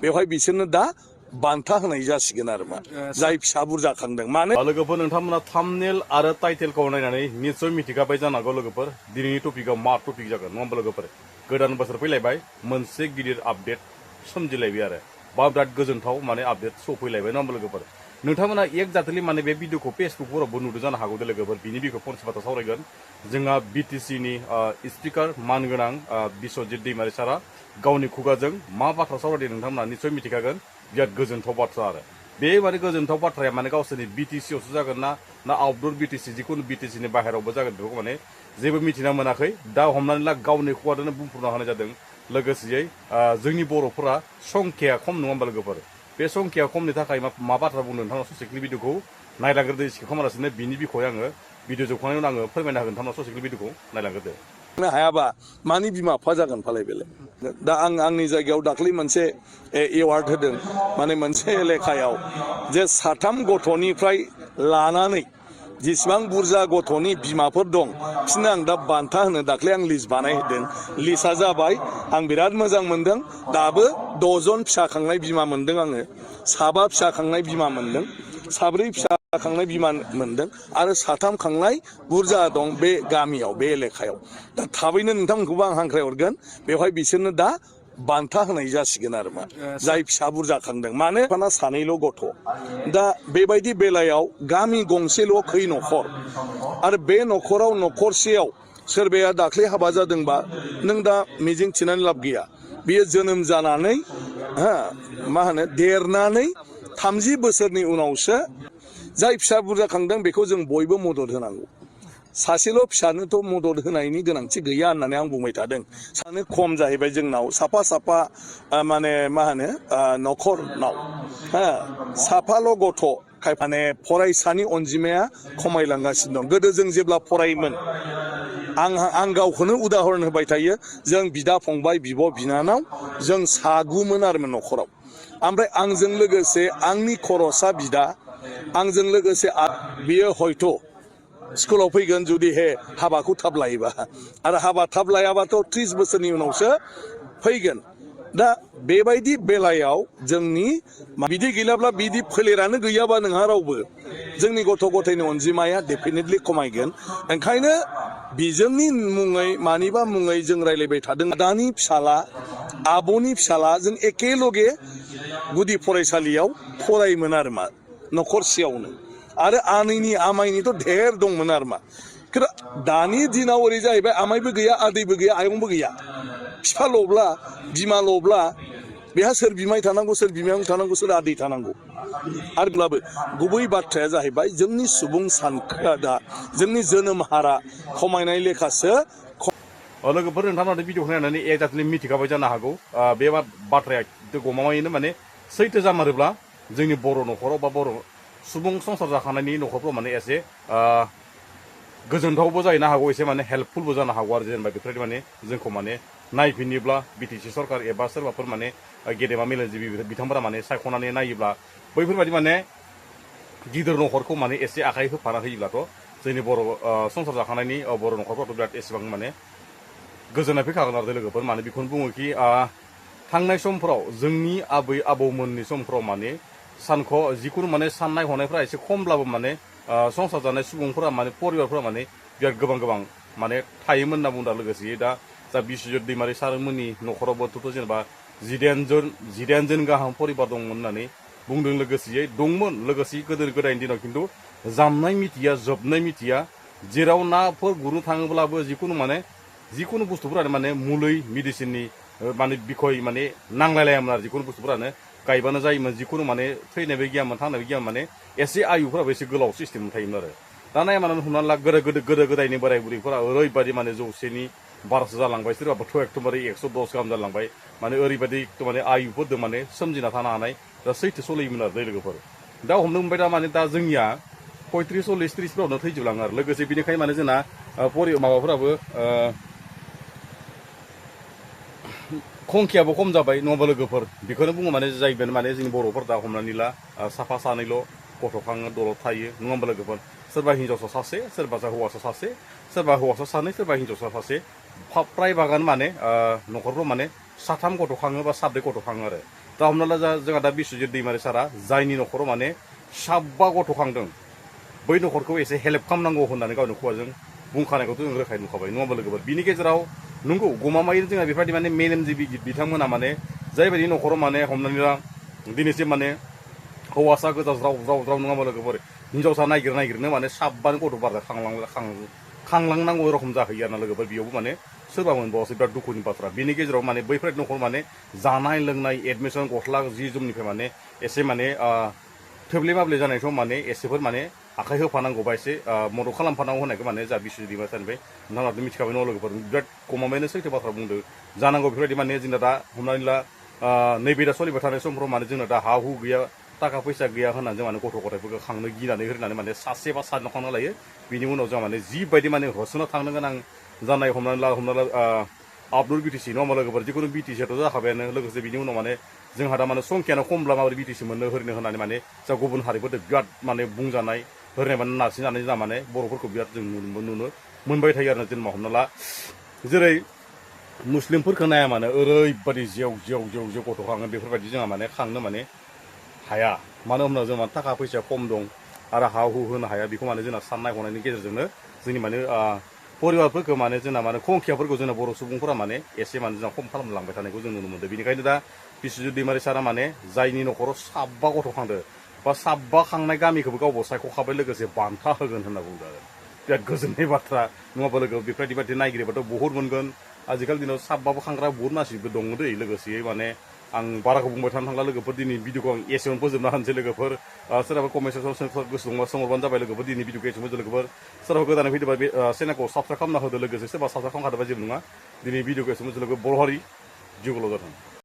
बेवहाय बिसोरनो दा बान्था होनाय जासिगोन आरो मा जाय फिसा बुरजा खांदों माने लोगोफोर नोंथांमोना थाम्बनेल आरो टाइटेलखौ नायनानै निस्सय मिथिखाबाय जानांगौ लोगोफोर दिनैनि टपिकआ मा टपिक जागोन नङा होमबा लोगोफोर गोदान बोसोर फैलायबाय मोनसे गिदिर आपडेट सोमजिलायबाय आरो बा बिराद गोजोनथाव माने आपडेट सफैलायबाय नङा होमबा लोगोफोर नोंथांमोना एक्जाक्टलि माने बे भिडिअखौ फेसबुकफोरावबो नुदों जानो हागौ लोगोफोर बिनि बिखौ फंसे बाथ्रा सावरायगोन जोंहा बिटिसिनि स्पिकार मानगोनां बिस्वजित दैमारि सारा गावनि खुगाजों मा बाथ्रा सावरायदों नोंथांमोना निस्सय मिथिखागोन बिराद गोजोनथाव बाथ्रा आरो बे माने गोजोनथाव बाथ्राया माने गावसोरनि बिटिसियावसो जागोन ना आउटडोर बिटिसि जिखुनु बिटिसिनि बाहेरावबो जागोन बेखौ माने जेबो मिथिना मोनाखै दा हमनानै ला गावनि खुगाजोंनो बुंफुरना होनाय जादों लोगोसेयै जोंनि बर'फोरा संख्याया खम नङा होमबा लोगोफोर बे संख्याया खमनि थाखाय मा बाथ्रा बुंदों नोंथांनाव ससेखिनि भिडिअखौ नायलांग्रोदो सिखाव खालामालासिनो बिनि बिखय आङो भिडिअ जोबखांनायनि उनाव आङो फोरमायना होगोन नोंथांनाव ससेखिनि भिडिअखौ नायलांग्रोदो हायाबा मानि बिमा बिफा जागोन फालाय बेलाय दा आंनि जायगायाव दाख्लै मोनसे एवार्ड होदों माने मोनसे लेखायाव जे साथाम गथ'निफ्राय लानानै जेसेबां बुरजा गथ'नि बिमाफोर दं बिसोरनो आं दा बान्था होनो दाख्लै आं लिस्ट बानायहोदों लिस्टआ जाबाय आं बिराद मोजां मोनदों दाबो 10 जन फिसा खांनाय बिमा मोनदों आङो 7 फिसा खांनाय बिमा मोनदों 4 फिसा खांनाय बिमा मोनदों आरो 3 खांनाय बुरजा दं बे गामियाव बे एलेखायाव दा थाबैनो नोंथांमोनखौबो आं हांख्रायहरगोन बेवहाय बिसोरनो दा बान्था होनाय जासिगोन आरो मा जाय फिसा बुरजा खांदों मानो फाना सानैल' गथ' दा बेबायदि बेलायाव गामि गंसेल' खै न'खर आरो बे न'खराव न'खरसेयाव सोरबाया दाख्लै हाबा जादोंबा नों दा मिजिं थिनानै लाब गैया बियो जोनोम जानानै मा होनो देरनानै 30 बोसोरनि उनावसो जाय फिसा बुरजा खांदों बेखौ जों बयबो मदद होनांगौ सासेल' फिसानोथ' मदद होनायनि गोनांथि गैया होननानै आं बुंबाय थादों सानो खम जाहैबाय जोंनाव साफा माने मा होनो न'खरनाव साफाल' गथ' माने फरायसानि अनजिमाया खमायलांगासिनो दं गोदो जों जेब्ला फरायोमोन आं गावखौनो उदाहरन होबाय थायो जों बिदा फंबाय बिब' बिनानाव जों सागुमोन आरोमोन न'खराव ओमफ्राय आंजों लोगोसे आंनि खर'सा बिदा आंजों लोगोसे बियो हयथ' स्कुलाव फैगोन जुदि हाबाखौ थाब लायोबा आरो हाबा थाब लायाबाथ' 30 बोसोरनि उनावसो फैगोन दा बेबायदि बेलायाव जोंनि बिदि गैलाब्ला बिदि फोलेरानो गैयाबा नोंहा रावबो जोंनि गथ' गथायनि अनजिमाया डेफिनेटलि खमायगोन ओंखायनो बिजोंनि मुङै मानिबा मुङै जों रायलायबाय थादों दानि फिसाला आब'नि फिसाला जों एखे लगे गुदि फरायसालियाव फरायोमोन आरो मा न'खरसेयावनो आरो आनैनि आमायनिथ' ढेर दंमोन आरो मा दानि दिनाव ओरै जाहैबाय आमायबो गैया आदैबो गैया आयंबो गैया बिफाल'ब्ला बिमाल'ब्ला बेहा सोर बिमाय थानांगौ सोर बिमायं थानांगौ सोर आदै थानांगौ आरोब्लाबो गुबै बाथ्राया जाहैबाय जोंनि सुबुं सानखोआ दा जोंनि जोनोम हारा खमायनाय लेखासो लोगोफोर नोंथांमोना भिडिअखौ नायनानै एक्जाक्टलि मिथिखाबाय जानो हागौ बे बाथ्राया गमामायैनो माने सैथो जामारोब्ला जोंनि बर' न'खराव बा बर' सुबुं संसार जाखांनायनि न'खरफ्राव माने एसे गोजोनथावबो जाहैनो हागौ एसे माने हेल्पफुलबो जानो हागौ आरो जेनेबा बेफोरबायदि माने जोंखौ माने नायफिनोब्ला बिटिसि सरकार एबा सोरबाफोर माने गेदेमा मेलेमजिबि बिथांफोरा माने सायख'नानै नायोब्ला बैफोरबायदि माने गिदिर न'खरखौ माने एसे आखाइ होफाना होयोब्लाथ' जोंनि बर' संसार जाखांनायनि बर' न'खरफ्रावथ' बिराद एसेबां माने गोजोननाय फैखागोन आरो लोगोफोर माने बेखौनो बुङोखि थांनाय समफ्राव जोंनि आबै आबौमोननि समफ्राव माने जिखुनु माने साननाय हनायफ्रा एसे खमब्लाबो माने संसार जानाय सुबुंफोरा माने परिबारफोरा माने बिराद गोबां माने थायोमोन होनना बुंदों लोगोसे दा जा बिस्वजित दैमारि सारमोननि न'खरावबोथ' जेनेबा 18 जन गाहाम परिबार दंमोन होननानै बुंदों लोगोसेयै दंमोन लोगोसे गोदो गोदायनि दिनाव खिन्थु जामनाय मिथिया जोबनाय मिथिया जेराव नाफोर गुरनो थाङोब्लाबो जिखुनु बुस्थुफोरानो माने मुलि मेडिसिननि माने बिखय माने नांलायलायामोन आरो जिखुनु बुस्थुफोरानो गायबानो जायोमोन जिखुनु माने थैनायबो गैयामोन थांनायबो गैयामोन माने एसे आयुफोराबो एसे गोलाव सिस्टेम थायोमोन आरो दा नाय माने हमनानै ला गोदो गोदायनि बोराय बुरैफोरा ओरैबायदि माने 100नि बारासो जालांबाय सोरबाथ' एकदमबारे 110 गाहाम जालांबाय माने ओरैबायदि माने आयुफोरजों माने सोमजिना थानो हानाय दा सैथो सोलियोमोन आरो लोगोफोर दा हमनो मोनबाय दा माने दा जोंनिया 35 40 30फोरावनो थैजोबलाङो आरो लोगोसे बेनिखायनो माने जोंना माबाफोराबो खंखियाबो खम जाबाय नङाबा लोगोफोर बेखौनो बुङो माने जाहैबाय माने जोंनि बर'फोर दा हमनानै ला साफा सानैल' गथ'खाङो दलद थायो नङा होमबा लोगोफोर सोरबा हिन्जावसा सासे सोरबा हौवासा सासे सोरबा हौवासा सानै सोरबा हिन्जावसा सासे फ्राय बागान माने न'खरफ्राव माने 3 गथ' खाङो बा 4 गथ' खाङो आरो दा हमना ला जोंहा दा बिस्वजित दैमारि सारा जायनि न'खराव माने 7 गथ' खांदों बै न'खरखौ एसे हेल्प खालामनांगौ होननानै गावनि खुगाजों बुंखानायखौथ' जों रोखायै नुखाबाय नङा होमबा लोगोफोर बिनि गेजेराव नंगौ गमामायै जोंहा बेफोरबायदि माने मेलेमजिबि बिथांमोना माने जायबायदि न'खराव माने हमनानै ला दिनैसिम माने हौवासा गोजा ज्राव ज्राव ज्राव नङा होमबा लोगोफोर हिनजावसा नागिरनो माने 7 गथ' बारजा खांलांनांगौ रखम जाहैयो आरोना लोगोफोर बेयावबो माने सोरबा मोनबावासै बिराद दुखुनि बाथ्रा बिनि गेजेराव माने बैफोर न'खर माने जानाय लोंनाय एडमिसन गस्ला जि जोमनिफ्राय माने एसे माने थोब्ले माब्ले जानाय समाव माने एसेफोर माने आखाइ होफानांगौ बा एसे मदद खालामफानांगौ होननायखौ माने जा बिस्वजित दैमारि सारनिफ्राय नोंथाङाथ' मिथिखाबाय नङा लोगोफोर बिराद गमामायैनो सैथो बाथ्रा बुंदों जानांगौ बेफोरबायदि माने जोंना दा हमनानै ला नैबे दा सोलिबाय थानाय समफ्राव माने जोंना दा हा हु गैया थाखा फैसा गैया होननानै जों माने गथ' गथायफोरखौ खांनो गिनानै होनानै माने सासे बा सानै खांना लायो बिनि उनाव जों माने जिबायदि माने होसोना थांनो गोनां जानाय हमना ला आपलुर बिटिसि नङा होमबा लोगोफोर जिखुनु बिटिसिआथ' जाखाबायानो लोगोसे बिनि उनाव माने जोंहा दा माने संख्यानो खमब्ला माबोरै बिटिसि मोननो होरनो होननानै माने जा गुबुन हारिफोरजों बिराद माने बुंजानाय होरनाय माने नारसिनजानाय जा माने बर'फोरखौ बिराद जों नुनो मोनबाय थायो आरो जेनेबा हमना ला जेरै मुस्लिमफोरखौ नाया मानो ओरैबादि जेव जेव जेव जेव गथ' खाङो बेफोरबायदि जोंहा माने खांनो माने हाया मानो होनब्ला जोंहा थाखा फैसाया खम दं आरो हा हु होनो हाया बेखौ माने जोंना साननाय हनायनि गेजेरजोंनो जोंनि माने परिबारफोरखौ माने जोंना माने संख्याफोरखौ जोंना बर' सुबुंफोरा माने एसे माने जोंना खम खालामलांबाय थानायखौ जों नुनो मोनदों बेनिखायनो दा बिस्वजित दैमारि सारा माने जायनि न'खराव 7 गथ' खांदों बा 7 खांनाय गामिखौबो गावबो सायख'खाबाय लोगोसे बान्था होगोन होनना बुंदों आरो बिराद गोजोननाय बाथ्रा नङाबा लोगो बेफोरबायदि नायगिरिबाथ' बहुद मोनगोन आजिखालि दिनाव 7 खांग्रा बहुद मानसिबो दङ दै लोगोसेयै माने आं बाराखौ बुंबाय थानो थांला लोगोफोर दिनै भिडिअखौ आं एसेयावनो फोजोबना होनोसै लोगोफोर सोरहाबा कमेन्ट सेक्सनाव गोसो दंबा सोंहरबानो जाबाय लोगोफोर दिनै भिडिअखौ एसेयावनो फोजोब लोगोफोर सोरहाबा गोदानै फैदोंबा बे चेनेलखौ साबसक्राइब खालामना होदो लोगोसे सोरबा साबसक्राइब खालामखादोंबा जेबो नङा दिनै भिडिअखौ एसेयावनो लोगो बर' हारि जिउखौल' जाथों